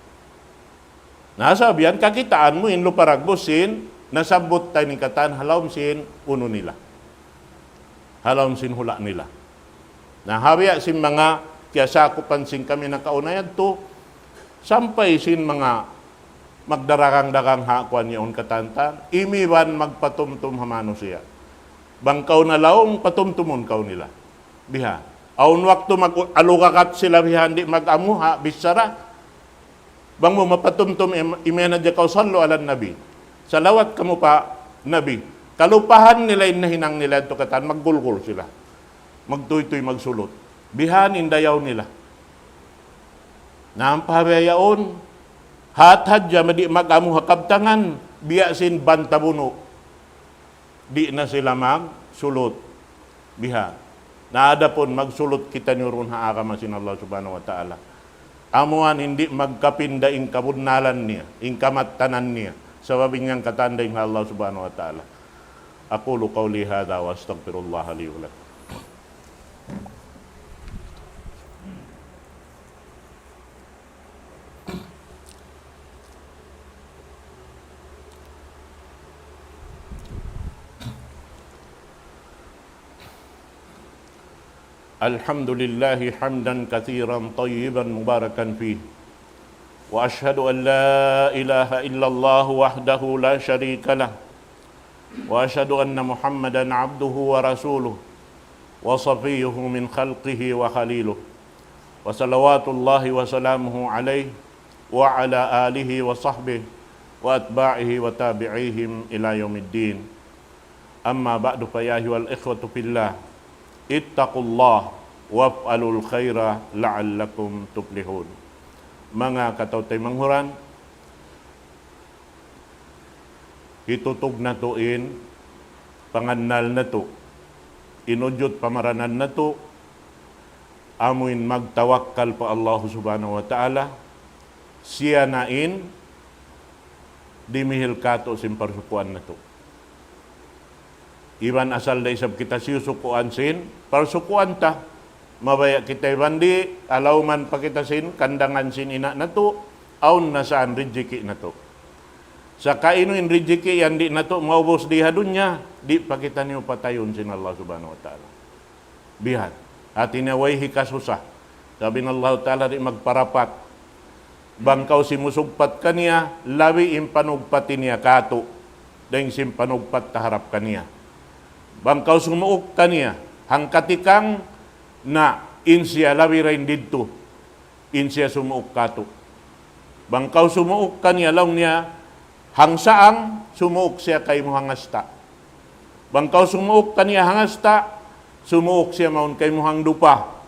Na, sabab yan, kakitaan mu in lupa dagbus sin, nasabbut ta ini katan ha lawm sin unu nila. Ha lawm sin hula' nila. Na, ha biya' sin manga kiyasakupan sin kami nakauna yadtu, sampay sin manga magdaragang-dagang ha kuwan yaun katantan, imiban magpatumtum ha manusiya'. Bang kaw nalaung, patumtumun kaw nila. Biha. Awn waktu mag-, alugakat sila bihan di' mag-amu ha bichara. Bang mu mapatumtum im-, imiyan na dya kaw, "Sallu ala Nabi." Salawat kamu pa Nabi. Kalupahan nila in nahinang nila yadtu katan, maggulgul sila. Magtuytuy magsulut. Bihan in dayaw nila. Na ampa biya' yaun, hat hadja madi mag-amu ha kabtangan, biya' sin banta bunu'. Di' na sila magsulut. Biha. Na adapun magsulut kitaniyu duun ha agama sin Allah Subhanahu wa Ta'ala. Amu yan in di' magkapinda in kabunnalan niya, in kamattanan niya. Sabab in yan katan dayng ha Allah Subhanahu wa Ta'ala. أقول قولي هذا وأستغفر الله لي ولكم. الحمد لله حمدا كثيرا طيبا مباركا فيه، وأشهد أن لا إله إلا الله وحده لا شريك له، وأشهد أن محمدا عبده ورسوله وصفيه من خلقه وخليله، وصلوات الله وسلامه عليه وعلى آله وصحبه وأتباعه وتابعيهم إلى يوم الدين. أما بعد، فيا أيها الإخوة في الله، اتقوا الله وافعلوا الخير لعلكم تفلحون. Manga kataw-taymanghuran, hitutug natu' in pangannal natu', in ujud pamaranan natu', amu in magtawakkal pa Allah Subhanahu wa Ta'ala, siya na in dimihil kātu' sin parsukuan natu'. Iban asal da isab kita siyusukuan sin parsukuan ta. Mabaya' kita iban di', alawman pa kita sin kandangan sin ina' natu', awn na saan rijiki' natu'. Sa' kainu in rijiki' yan di' natu' maubus di ha dunya, di' pa kitaniyu patayun sin Allah Subhanahu wa Ta'ala. Bihan. Hati niya way hikasusa. Sabab in Allahu Ta'ala di' magparapat. Bang kaw simusugpat kaniya, labi in panugpat niya kātu', dayng sin panugpat ta harap kaniya. Bang kaw sumuuk kaniya, hangkatikang na in siya labi dayn didtu, in siya sumuuk kātu'. Bang kaw sumuuk kaniya, laung niya, hangsaang, sumuuk siya kaymu hangasta'. Bang kaw sumuuk kaniya hangasta', sumuuk siya mawn kaymu hangdupa.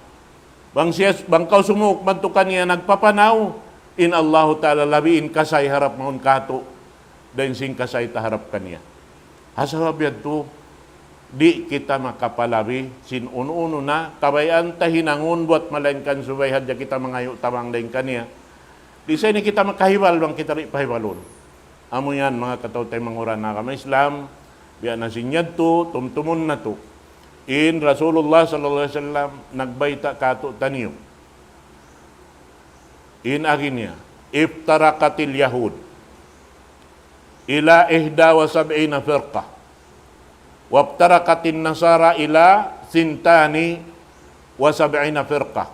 Bang siya, bang kaw sumuuk madtu kaniya nagpapanaw, in Allahu Ta'ala labi in kasay harap mawn kātu', dayng sin kasay ta harap kaniya. Ha sabab yadtu, di' kita makapalabi sin unu-unu na kabayaan ta hinangun buwat malaingkan subay hadja kita mangayu' tabang dayng kaniya. Di' sa ini kita makahibal bang kita di' pahibalun. Amu yan, manga kataw-taymanghuran ha agama Islam, Biya' na sin yadtu, tumtumun natu'. In Rasulullah sallallahu alayhi wasallam nagbayta' kātu'niyu. In agi niya, افترقت اليهود إلى إحدى وسبعين فرقة، وافترقت النصارى إلى ثنتين وسبعين فرقة،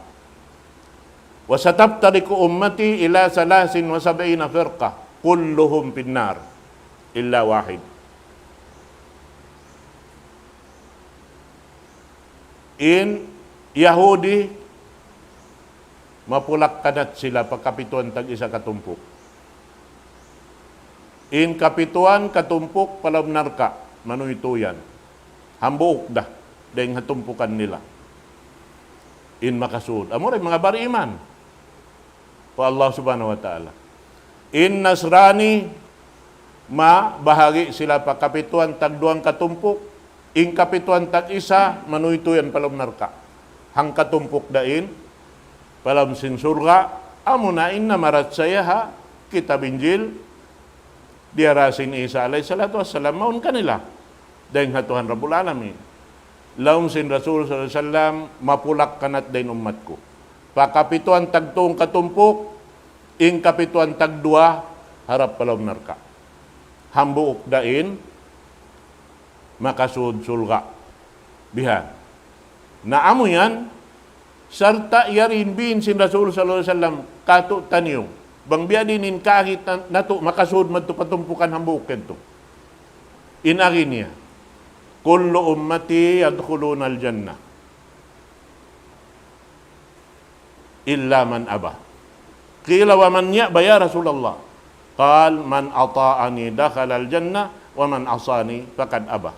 وستفترق أمتي إلى ثلاث وسبعين فرقة، كلهم في النار إلا واحد. In Yahudi, mapulak-kanat sila pa kapituan tag-isa katumpuk. In kapituan katumpuk pa lawm narka', manuytuy yan. Hambuuk da, dayng ha tumpukan nila. In makasud. Amura in manga bariman pa Allah Subhanahu wa Ta'ala. In Nasrani, mabahagi' sila pa kapituan tagduwang katumpuk, in kapituan tag-isa, manuytuy yan pa lawm narka'. Hangkatumpuk da in, pa lawm sin surga', amuna in namarachaya ha kitab Injil, diyara sin Isa alayhi salatu wassalam, mawn kanila. Dayng ha Tuhan Rabbul Alamin. Laung sin Rasul sallallahu alayhi wasallam, mapulak-kanat da in ummat ku. Pa kapituan tagtung katumpuk, in kapituan tagduwa, harap pa lawm narka'. Hambuuk da in, makasud surga'. Bihan. Na amu yan, sarta' yari in biin sin Rasul sallallahu alayhi wasallam, kātu'niyu. Bang biya' diin in kaagi ta-, natu' makasud madtu pa tumpukan hambuuk yadtu. In agi niya, كل أمتي يدخلون الجنة إلا من أبى. قيل ومن يأبى يا رسول الله؟ قال من أطاعني دخل الجنة ومن عصاني فقد أبى.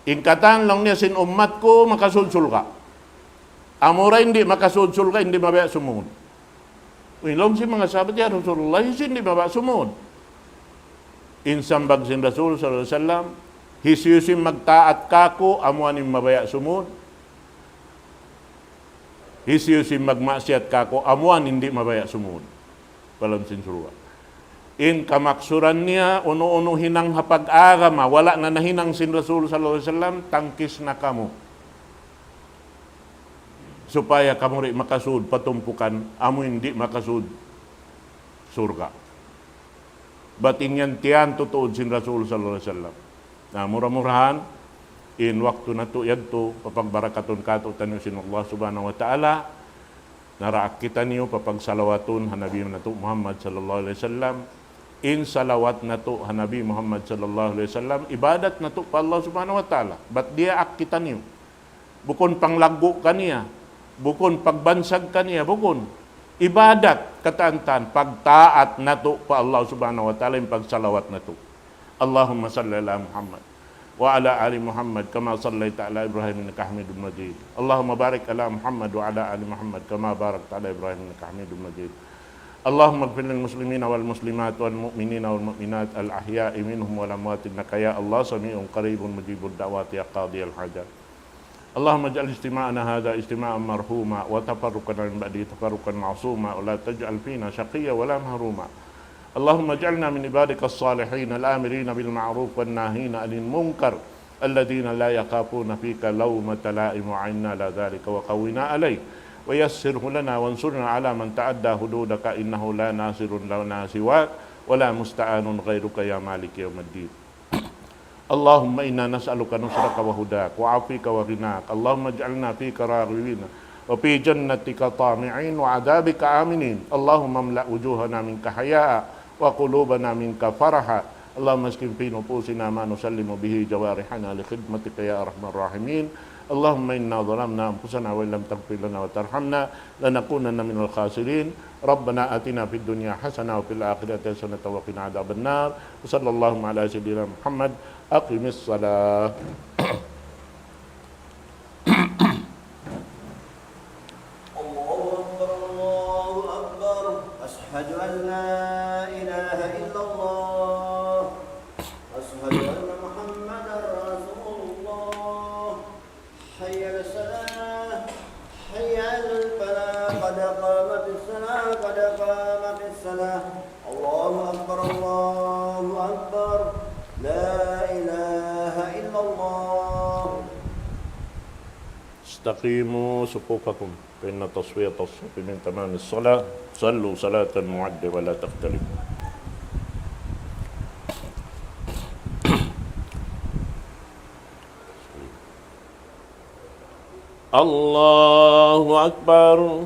In katan laung niya sin ummat ku makasud surga'. Amura in di' makasud surga', in di' mabaya' sumud. Uy, laung sin manga sahabat, "Ya Rasulullah, hisiyu in di' mabaya' sumud?" In sambag sin Rasul sallallahu alayhi wasallam, "Hisiyu-siyu in magtaat kāku', amu yan in mabaya' sumud. Hisiyu-siyu in magmaksiyat kāku', amu yan in di' mabaya' sumud pa lawm sin surga'." In kamaksuran niya, unu-unu hinang ha pag-agama, wala' na nahinang sin Rasul sallallahu alayhi wasallam, tangkis na kamu. Supaya kamu di' makasud pa tumpukan, amu in di' makasud surga'. Bat in yan tiyan tuud sin Rasul sallallahu alayhi wasallam. Na mura-murahan, in waktu natu' yadtu, papagbarakatun kātu'niyu sin Allah Subhanahu wa Ta'ala, naraak kitaniyu papagsalawatun ha Nabi natu' Muhammad sallallahu alayhi wasallam. In salawat natu' ha Nabi Muhammad sallallahu alayhi wasallam, ibadat natu' pa Allah Subhanahu wa Ta'ala. Bat diyaak kitaniyu. Bukun panglaggu' kaniya, bukun pagbansag kaniya, bukun. Ibadat, katan-katan, pagtaat natu' pa Allah Subhanahu wa Ta'ala, in pagsalawat natu'. اللهم صل على محمد وعلى آل محمد كما صليت على إبراهيم إنك حميد مجيد. اللهم بارك على محمد وعلى آل محمد كما باركت على إبراهيم إنك حميد مجيد. اللهم اغفر للمسلمين والمسلمات والمؤمنين والمؤمنات الأحياء منهم والأموات إنك يا الله سميع قريب مجيب الدعوات يا قاضي الحاجات. اللهم اجعل اجتماعنا هذا اجتماعا مرحوما وتفرقنا من بعده تفرقا معصوما ولا تجعل فينا شقيا ولا محروما. اللهم اجعلنا من عبادك الصالحين الآمرين بالمعروف والناهين عن المنكر الذين لا يخافون فيك لومة لائم وأعنا على ذلك وقونا عليه ويسره لنا وانصرنا على من تعدى حدودك إنه لا ناصر لنا سواك ولا مستعان غيرك يا مالك يوم الدين. اللهم إنا نسألك نصرك وهداك وعفوك وغناك. اللهم اجعلنا فيك راغبين وفي جنتك طامعين وعذابك آمنين. اللهم املأ وجوهنا منك حياء وقلوبنا منك فرحا. اللهم اسكن في نفوسنا ما نسلم به جوارحنا لخدمتك يا أرحم الراحمين. اللهم إنا ظلمنا أنفسنا وإن لم تغفر لنا وترحمنا لنكونن من الخاسرين. ربنا آتنا في الدنيا حسنة وفي الآخرة حسنة وقنا عذاب النار. وصلى الله على سيدنا محمد. أقم الصلاة. الله أكبر، الله أكبر. أشهد أن لا إله إلا الله. أشهد أن محمدا رسول الله. حي على الصلاة، حي على الفلاح، قد قامت الصلاة، قد قامت الصلاة. الله أكبر، الله أكبر. لا إله إلا الله. استقيموا صفوفكم، فإن تسوية الصف من تمام الصلاة. صلوا صلاة المعد ولا تختلفوا. الله أكبر.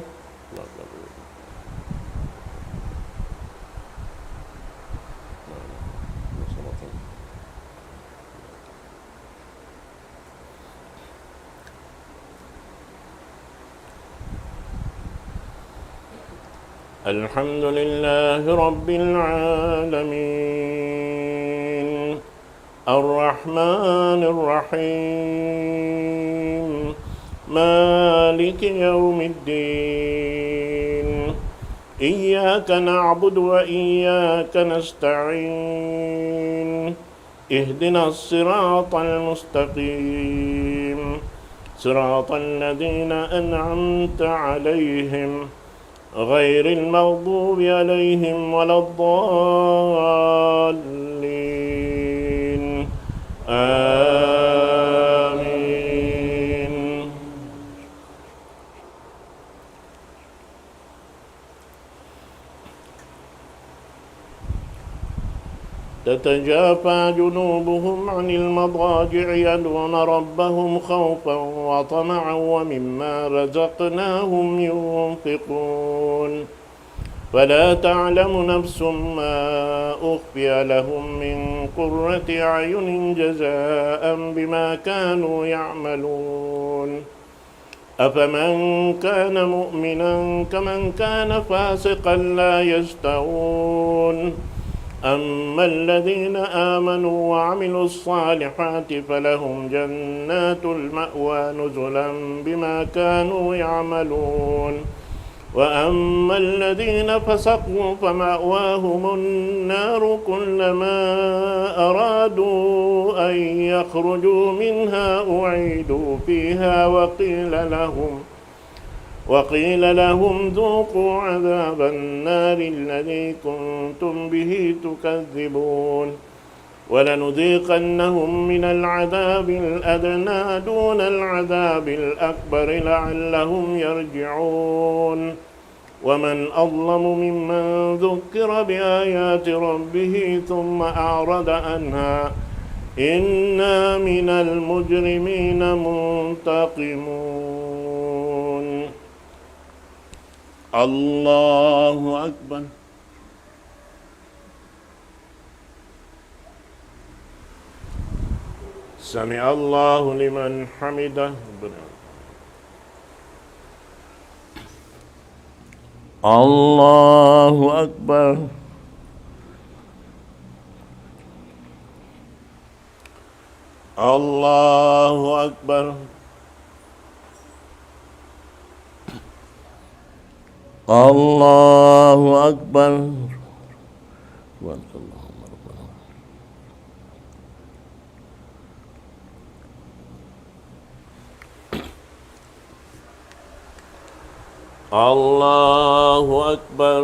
الحمد لله رب العالمين. الرحمن الرحيم. مالك يوم الدين. إياك نعبد وإياك نستعين. اهدنا الصراط المستقيم. صراط الذين أنعمت عليهم غير المغضوب عليهم ولا الضالين. آمين. تتجافى جنوبهم عن المضاجع يدعون ربهم خوفا وطمعا ومما رزقناهم ينفقون. فلا تعلم نفس ما أخفي لهم من قرة أعين جزاء بما كانوا يعملون. أفمن كان مؤمنا كمن كان فاسقا لا يستوون. أما الذين آمنوا وعملوا الصالحات فلهم جنات المأوى نزلا بما كانوا يعملون. وأما الذين فسقوا فمأواهم النار كلما أرادوا أن يخرجوا منها أعيدوا فيها وقيل لهم، وقيل لهم ذوقوا عذاب النار الذي كنتم به تكذبون. ولنذيقنهم من العذاب الأدنى دون العذاب الأكبر لعلهم يرجعون. ومن أظلم ممن ذكر بآيات ربه ثم أعرض عنها إنا من المجرمين منتقمون. الله أكبر. سمع الله لمن حمده. الله أكبر. الله أكبر. الله أكبر. سبحانك اللهم ربنا. الله أكبر.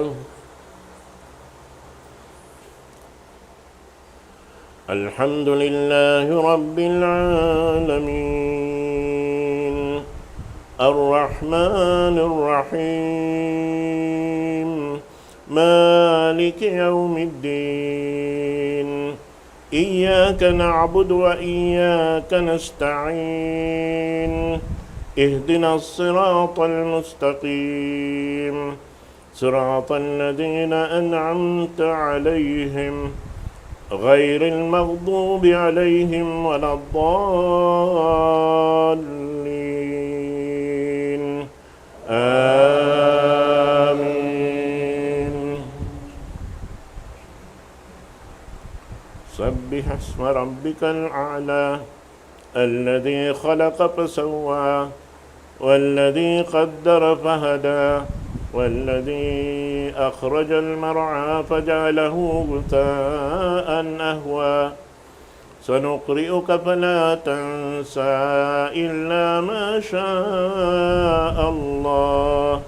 الحمد لله رب العالمين. الرحمن الرحيم. مالك يوم الدين. إياك نعبد وإياك نستعين. اهدنا الصراط المستقيم. صراط الذين أنعمت عليهم غير المغضوب عليهم ولا الضالين. آمين. سبح اسم ربك الأعلى. الذي خلق فسوى. والذي قدر فهدى. والذي أخرج المرعى فجعله غثاء أحوى. سنقرئك فلا تنسى إلا ما شاء الله.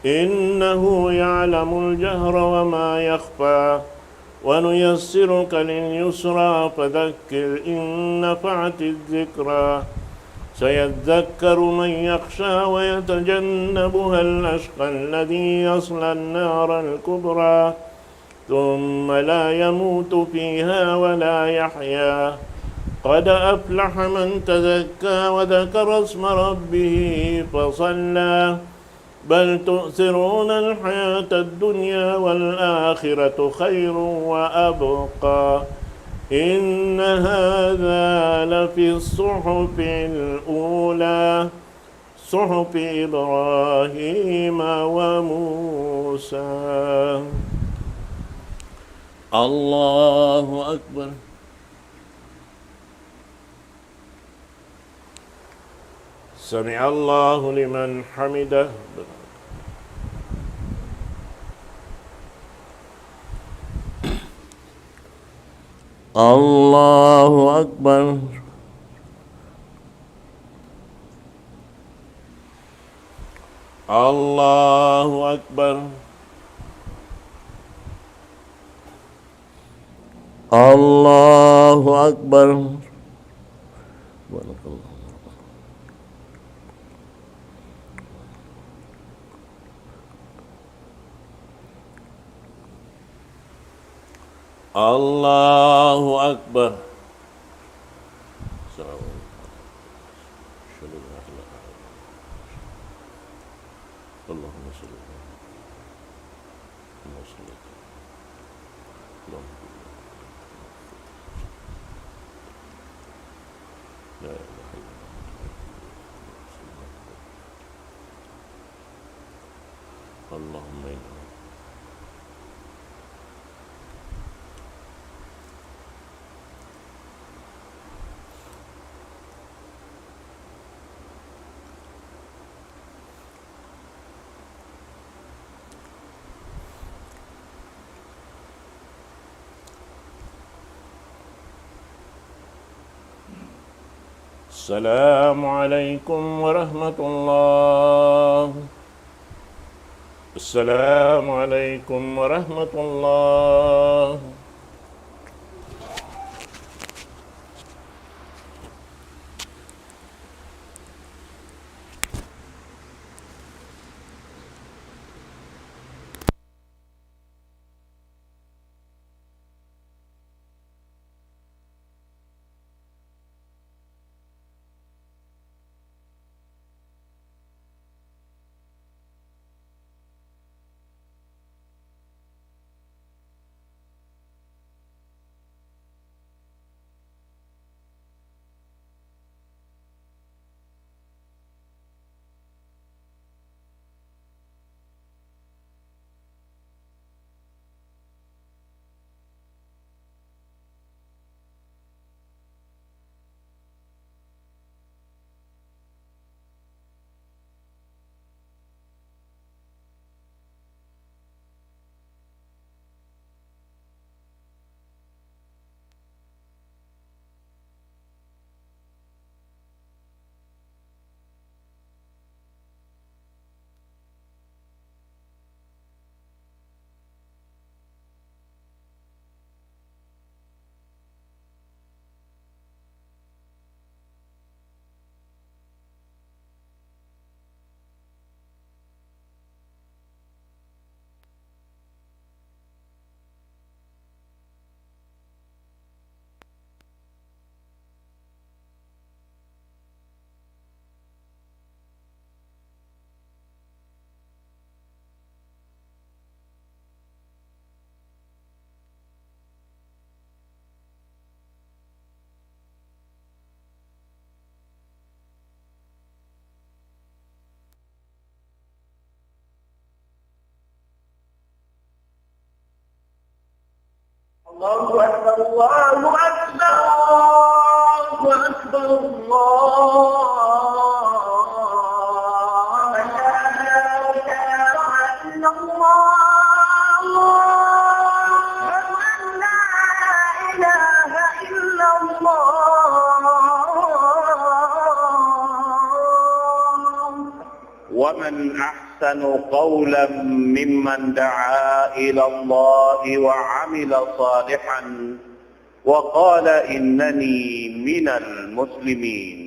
إنه يعلم الجهر وما يخفى. ونيسرك لليسرى فذكر إن نفعت الذكرى سيذكر من يخشى ويتجنبها الأشقى الذي يصلى النار الكبرى ثم لا يموت فيها ولا يحيا قد أفلح من تزكى وذكر اسم ربه فصلى بل تؤثرون الحياة الدنيا والآخرة خير وأبقى إن هذا لفي الصحف الأولى صحف إبراهيم وموسى. الله أكبر. سمع الله لمن حمده. الله أكبر. الله أكبر. الله أكبر. الله أكبر. السلام عليكم. أشهد أن لا إله إلا الله. اللهم صل على محمد. اللهم صل على محمد. اللهم صل على محمد. لا إله إلا الله. اللهم إنا السلام عليكم ورحمة الله. السلام عليكم ورحمة الله. الله أكبر، الله أكبر، الله أكبر، الله أكبر. أشهد أن لا إله إلا الله. أشهد أن لا إله إلا الله. ومن أحسن أحسن قولا ممن دعا إلى الله وعمل صالحا وقال إنني من المسلمين.